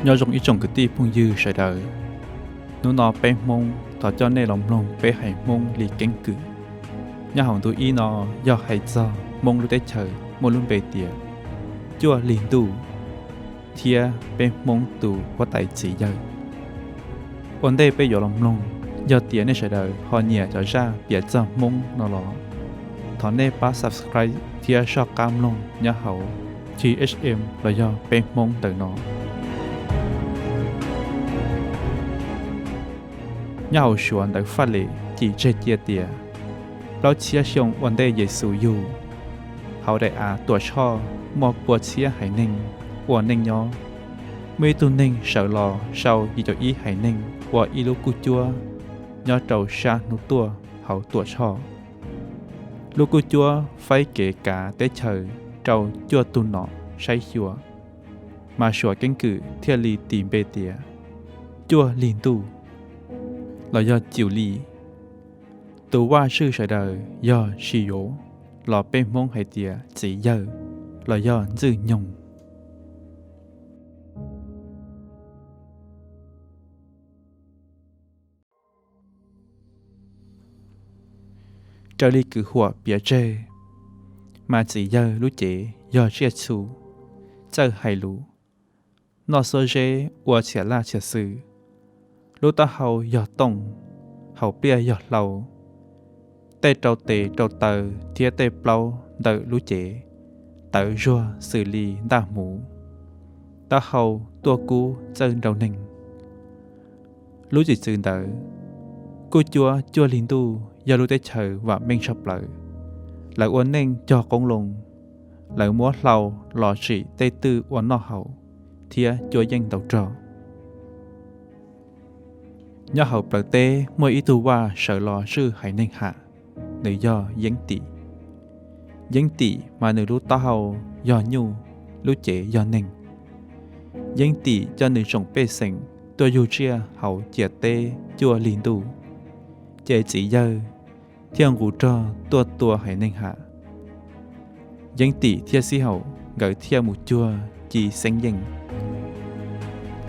Nyob zoo ib tsoom kwv tij phooj ywg sawv daws. Hnub no peb Hmoob thov coj nej los mloog peb hais Hmoob li keeb kwm. Nyob hauv ntu ib no yog hais txog Hmoob lub teb chaws muaj lub npe tias Cuaj Lig Ntuj thiab peb Hmoob tus huab tais txiv yawg. Ua ntej peb yuav los mloog, yog tias nej sawv daws ho nyiam cov zaj piav txog Hmoob no los thov nej pab subscribe thiab soj qab mloog nyob hauv T H M los yog peb Hmoob ntawm no. Nyob hauv Suav ntawv Faj Les cim tseg cia tias plaub txhiab xyoo ua ntej Yes Xus yug, hauv daim av Tuam Tshoj muaj pua txhiab haiv neeg ua neej nyob. Muaj ib tug neeg sawv los sau yim caum ib haiv neeg ua ib lub kuj cuab nyob rau sab hnub tuaj hauv Tuam Tshoj. Lub kuj cuab faib kev kav teb chaws rau cuaj tug nom saib xyuas, mas suav keeb kwm thiaj li tis npe tias Cuaj Lig Ntuj los yog Cium Lis. Tus vaj tswj sawv daws yog Sis Yuv, los peb Hmoob hais tias txiv yawg los yog Ntxwj Nyoog. Raws li kwv huam piav tseg, mas txiv yawg lub cev yog tsiaj txhu, txawj hais lus, noj xuab zeb ua txhiam laj txhiam xwm. Lub taub hau yog tooj, hauv pliaj yog hlau. Tej rau tes rau taw thiab tej plaub ntawm lub cev tawv zuag xws li ntaj hmuv, taub hau tuaj kub txawj nrau neeg. Lub txim txwv ntawd, kuj cuab Cuaj Lig Ntuj yog lub teb chaws vam meej tshaj plaws. Lawv ua neej cog qoob loo, lawv muab hlau los tsim tej twj ua noj haus thiab cuab yeej ntau rog. Nyob hauv plawv teb muaj ib tug vaj sawv los tswj haiv neeg ham, nws yog Yeeb Tim. Yeeb Tim mas nws lub taub hau yog nyuj, lub cev yog neeg. Yeeb Tim coj nws tsoom pej xeem tuaj yug tsiaj hauv ciam teb Cuaj Lig Ntuj, ces txiv yawg thiaj nqus rog tuaj tua haiv neeg ham. Yeeb Tim thiab Xib Haum nkawd thiaj mus cuag Ci Xeeb Yeej.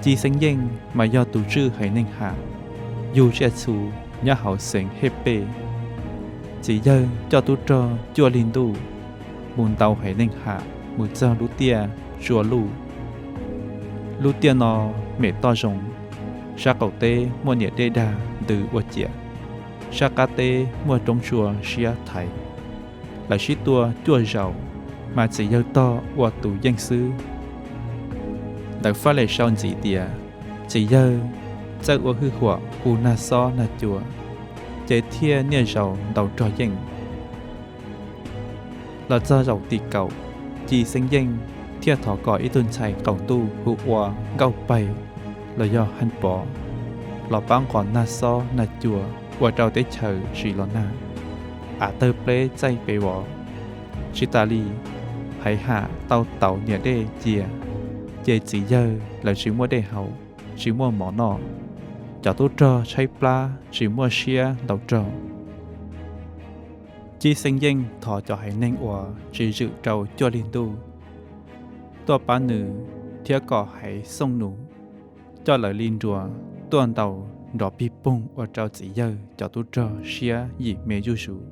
Ci Xeeb Yeej mas yog tus tswj haiv neeg ham, yug tsiaj txhu nyob hauv xeev Hej Pej. Txiv yawg coj tub rog Cuaj Lig Ntuj mus ntaus haiv neeg ham mus txog lub tiaj Tsua Luj. Lub tiaj no mem toj zoo, sab qaum teb muaj niam dej dag ntws ua ciam, sab qab teb muaj roob tsua siab thaiv. Lawv sib tua cuaj zaus, mas txiv yawg tog ua tus yeej xwb. Ntawv Faj Les sau ntxiv tias txiv yawg txawj ua hwj huam hu nag xob nag cua, ces thiaj niaj zaus ntaus rog yeej. Los txog zaum tim kaum, Ci Xeeb Yeej thiaj thov kom ib tug ntxhais qaum ntuj hu ua Nkauj Paig los yog Haj Pov los pab nqos nag xob nag cua ua rau teb chaws tsis los nag, av tawg pleb txaij pes vov. Tsis tas li, haiv ham tau tauv niam dej cia, ces txiv yawg lawv tsis muaj dej haus, tsis muaj mov noj, cov tub rog tshaib plab tsis muaj siab ntaus rog. Ci Xeeb Yeej thov cov haiv neeg uas tsis zwm rau Cuaj Lig Ntuj tuaj pab nws, thiab kom haiv Xooj Nus coj lawv li nruas tuaj ntaus nrov pig poog ua rau txiv yawg cov tub rog siab yim me zuj zus.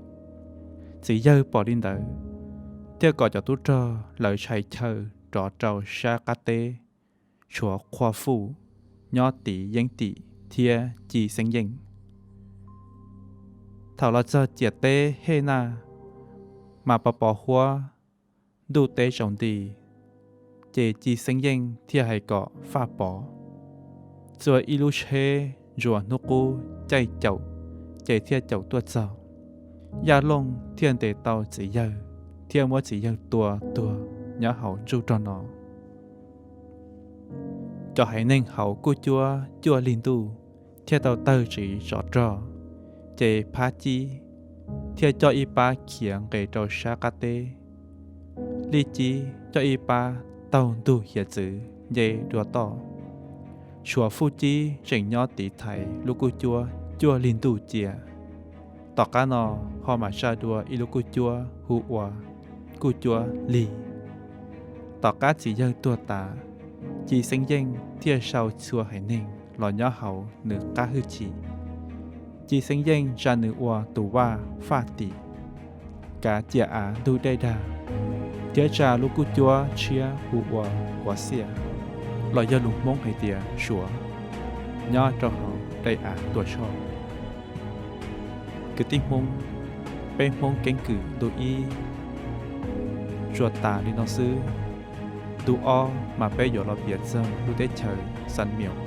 Txiv yawg pom li ntawd, thiaj kom cov tub rog lawv tshais chaw rov rau sab qab teb, tshuav Qhua Fuj nyob tiv Yeeb Tim thiab Ci Xeeb Yeej. Thaum los txog ciam teb Hej Naj, mas pos pos huab, ntuj teb tsaus nti, ces Ci Xeeb Yeej thiaj hais kom Faj Pov txua ib lub tsheb ntsuas hnub qub caij caum, ces thiaj caum tuaj txog. Yaj Looj thiaj ntes tau txiv yawg, thiaj muab txiv yawg tua tuag nyob hauv ntsuj rog no. Cov haiv neeg hauv kuj cuab Cuaj Lig Ntuj thiaj tau tawg tsiv tsov rog, ces Phab Cib thiaj coj ib pab khiav nqes rau sab qab teb. Lij Cib coj ib pab taug ntug hiav txwv nce dua toj. Tshuav Fuj Cib tseem nyob tiv thaiv lub kuj cuab Cuaj Lig Ntuj cia. Tom qab no ho mam tsa dua ib lub kuj cuab hu ua kuj cuab Lig. Tom qab txiv yawg tuag tas, Ci Xeeb Yeej thiaj sau txhua haiv neeg los nyob hauv nws qab hwj chim. Ci Xeeb Yeej tsa nws ua tus vaj faj tim, kav ciam av ntug dej dag, thiab tsa lub kuj cuab tshiab hu ua Huav Xiaj, los yog lus Hmoob hais tias Suav, nyob rau hauv dej av Tuam Tshoj. Kwv tij Hmoob, peb Hmoob keeb kwm ntu ib tsuas tas li no xwb. Ntu ob mas peb yuav los piav txog lub teb chaws Xas Miaum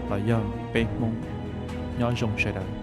los yog peb Hmoob. Nyob zoo sawv daws.